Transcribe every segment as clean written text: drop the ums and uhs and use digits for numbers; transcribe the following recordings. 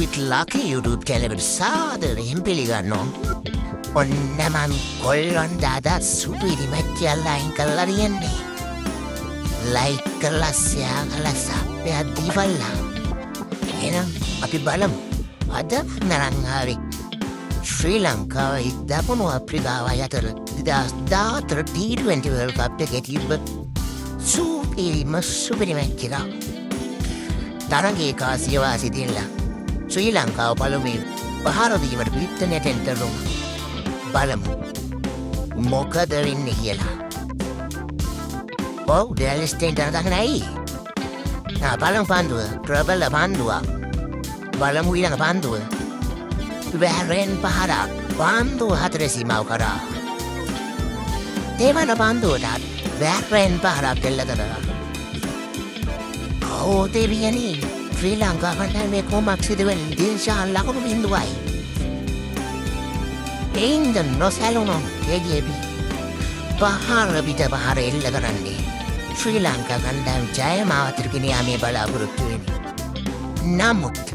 with Lucky YouTube channel එකට සාදරයෙන් පිළිගන්නවා. ඔන්න මං කොල්ලන් දාදා සුපිරි මැච් එකක් ලයින් කරලා තියෙන්නේ. ලයික් කරලා, ෂෙයා කරලා, සබ් එකක් දීපල්ලා. එහෙනම් අපි බලමු. අද නරන් ආවේ ශ්‍රී ලංකාවයි දකුණු අප්‍රිකාවයි අතර 2014 T20 World Cup එකේ තිබ්බ සුපිරිම සුපිරි මැච් එකක්. තරගයේ කාසිය වාසි දෙල්ලා ශ්‍රී ලංකාව පළමුවෙන් පහර දීමට පිට්ටනියට එන්ටර් වුණා. බලමු මොකද වෙන්නේ කියලා. ඔව්, ඩෙල් ස්ටේන් දරගන්න ඇයි? ආ, බලමු පන්දුව. ප්‍රබල පන්දුවක්. බලමු ඊළඟ පන්දුව. වැරෙන් පහරක්, පන්දුව හතරේ සීමාව කරා. දෙවන පන්දුවටත් වැරෙන් පහරක් එල්ල කරා. ඔව් දෙවියනි, ශ්‍රී ලංකා කණ්ඩායමේ කොමක් සිදු වෙන්නේ? දිල්ෂාන් ලකුණු 0යි. එයින්ද නොසැලුණු KJP පහර පිට පහර එල්ල කරන්නේ ශ්‍රී ලංකා කණ්ඩායම ජය මාවතට ගෙන යාමේ බලාපොරොත්තු වෙන්නේ. නමුත්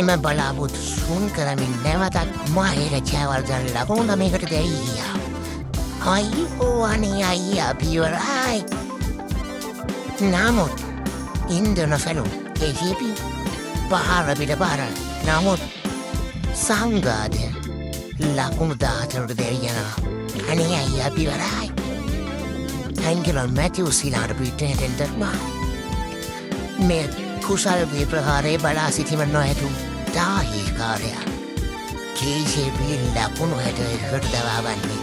එම බලාපොරොත්තු සුන් කරමින් නැවතත් මහේල ජයවර්ධන ලකුණු 9කට දැවී ගියා. අයියෝ අනේ අයියා, අපි ඉවරයි. නමුත් ඉන්ද නොසැලුණු KJP පහර පිට පහර. නමුත් සංගාද ලකුණු 14ට දැවී යනවා. අනේ අයියා, අපි ඉවරයි. ඇන්ජලෝ මැතිව්ස් ඊළඟට පිට්ටනියට එන්ටර්. මේ කුසල්ගේ ප්‍රහාරය බලා සිටීම නොහැතු දාහීකාරයා KJP ලකුණු 61කට දවාවන්නේ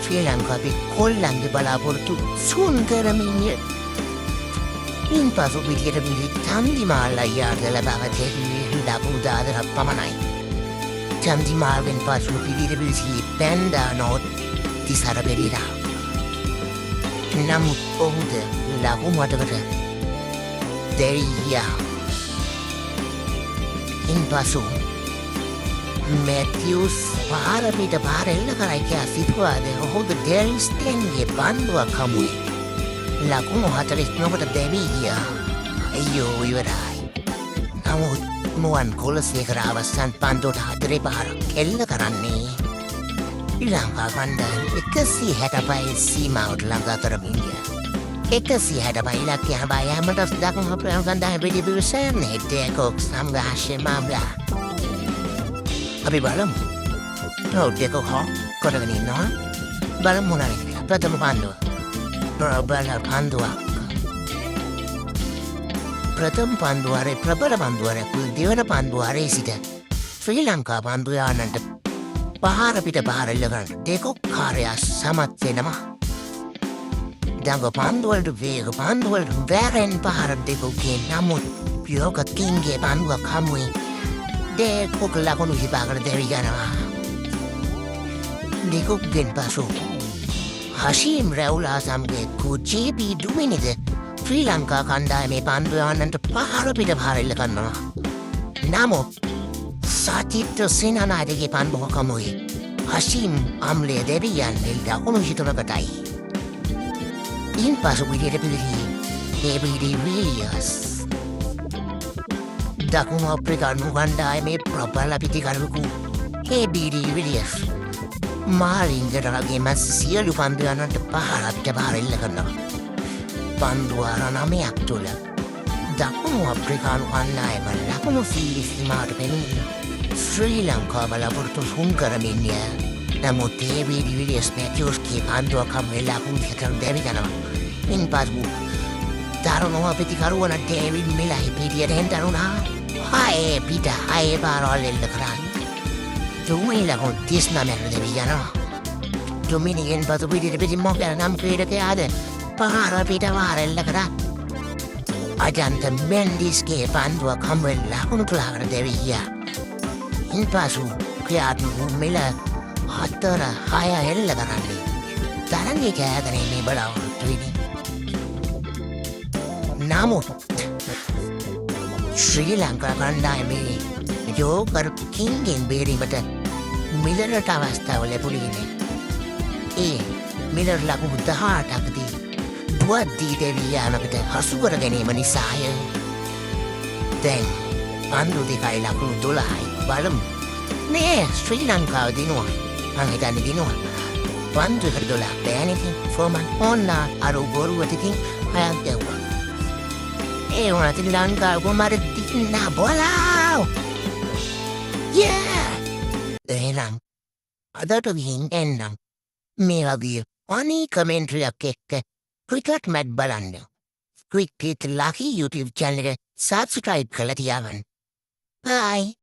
ශ්‍රී ලංකාවේ කොල්ලන්ගේ බලාපොරොත්තු සුන් කරමින්ය. ඉන්පසු පිටියට මිලි චන්දිමාල් අයියාට ලබාගත හැකි ලකුණු 14ක් පමණයි. චන්දිමාල්ගෙන් පසු පිටියට පිවිසි පැන්ඩා නොත් තිසර පෙරේරා. නමුත් ඔහුද ලකුණු 8කට දැවී ගියා. ඉන්පසු මැතිව්ස් පාර පිට පාර එල්ල කරයි කියා සිතුවාද ඔහුද ඩෙල් ස්ටේන්ගේ පන්දුවක් හමුවේ ලකුණු 49කට දැවී ගියා. අයියෝ, ඉවරයි. නමුත් මුවන් කුලසේකර අවසන් පන්දුවට හතරේ පහරක් එල්ල කරන්නේ ලංකා කණ්ඩායම 165 සීමාවට ළඟා කරමින්ය. 165 ඉලක්කය හඹා යාමට දකුණු අප්‍රිකානු කණ්ඩායම පිටිපිවිසන්නේ ඩෙකොක් සමග හෂිම් අම්ලා. අපි බලමු. ඔව්, ඩෙකොක් හො කරගෙන ඉන්නවා. බලමු මොනවා වෙන්නේ කියලා. ප්‍රථම පන්දුව. ප්‍රබල පන්දුවක්. ප්‍රථම පන්දුවාරේ ප්‍රබල පන්දුවාරයක් දෙවන පන්දුවාරේ සිට ශ්‍රී ලංකා පන්දු යානන්ට පහර පිට පහර එල්ල කරන්න ඩෙකොක් කාරයා සමත් වෙනවා. දඟ පන්දුවලට, වේග පන්දුවලට වැරෙන් පහර ඩෙකොක්ගේ. නමුත් යෝක කින්ගේ පන්දුවක් හමුවේ ඩෙකොක් ලකුණු 25කට දැවී යනවා. ඩෙකොක්ගෙන් පසු හෂීම් රැවුලා සමග ජේපී ඩුමිනිද ශ්‍රී ලංකා කණ්ඩායමේ පන්දු යවන්නන්ට පහර පිට පහර එල්ල කරනවා. නමුත් සචිත්‍ර සේනානායකගේ පන්දුවක් හමුවේ හෂීම් අම්ලය දැවී යන්නේ ලකුණු 23කටයි. ඉන් පසු පිටියට පිවිසි ඒබී ඩි විලියර්ස්. දකුණු අප්‍රිකානු කණ්ඩායමේ ප්‍රබල පිතිකරුවෙකු ඒබී ඩි විලියර්ස් මාලිංගට වගේම සියලු පන්දු යනන්ට පහර පිට පහර එල්ල කරනවා. පන්දු වාර 9ක් තුළ දකුණු අප්‍රිකානු කණ්ඩායම ලකුණු 100 සීමාවට පැමිණි ශ්‍රී ලංකා බලාපොරොත්තු සුන් කරමින්ය. නමුත් ඒබී ඩි විලියර්ස් මැතිව්ස්ගේ පන්දුවක් හමුවේ ලකුණු 30කට දැවී යනවා. ඉන්පසු තරුණ පිතිකරුවන ඩේවිඩ් මිලර් පිටියට එන්ටර් වුණා. හයේ පිට හයේ පාරවල් එල්ල කරන්නේ. ඩුමිනි ලකුණු 39කට දැවී යනවා. ඩුමිනිගෙන් පසු පිටියට පිටි මොකද නම් ක්‍රීඩකයාද පහර පිට පහර එල්ල කරා. අජන්ත මෙන්ඩිස්ගේ පන්දුවක් හමුවෙන් ලකුණු 12කට දැවී ගියා. ඉන්පසු ක්‍රියාත්මක වූ මිලර් හතර හය එල්ල කරන්නේ තරඟේ ජයගැනීමේ බලාපොරොත්තු වෙමි. නමුත් ශ්‍රී ලංකා කණ්ඩායමේ ජෝකර් කින්ගෙන් බේරීමට මිලරට අවස්ථාව ලැබුණේ නෑ. ඒ මිලර් ලකුණු 18කදී දුවද්දී දැවී යාමකට හසු කර ගැනීම නිසාය. දැන් පන්දු 2යි ලකුණු 12යි. බලමු. නෑ, ශ්‍රී ලංකාව දිනුවා. මං හිතන්නේ දිනුවා. පන්දු එකට 12ක් බෑනේ ඉතින්. ෆෝමන් ඔන්න අර බොරුවට ඉතින් 6ක් ගැව්වා. ඒ වුණත් ඉතින් ලංකාව කොහොම හරි දින්නා බෝලාව්. Yeah! එහෙනම් අදට ගිහින් එන්නම්. මේ වගේ ෆනි කමෙන්ටරියක් එක්ක ක්‍රිකට් මැච් බලන්න ක්‍රිකට් ලකි YouTube channel එක සබ්ස්ක්‍රයිබ් කරලා තියාගන්න. බයි.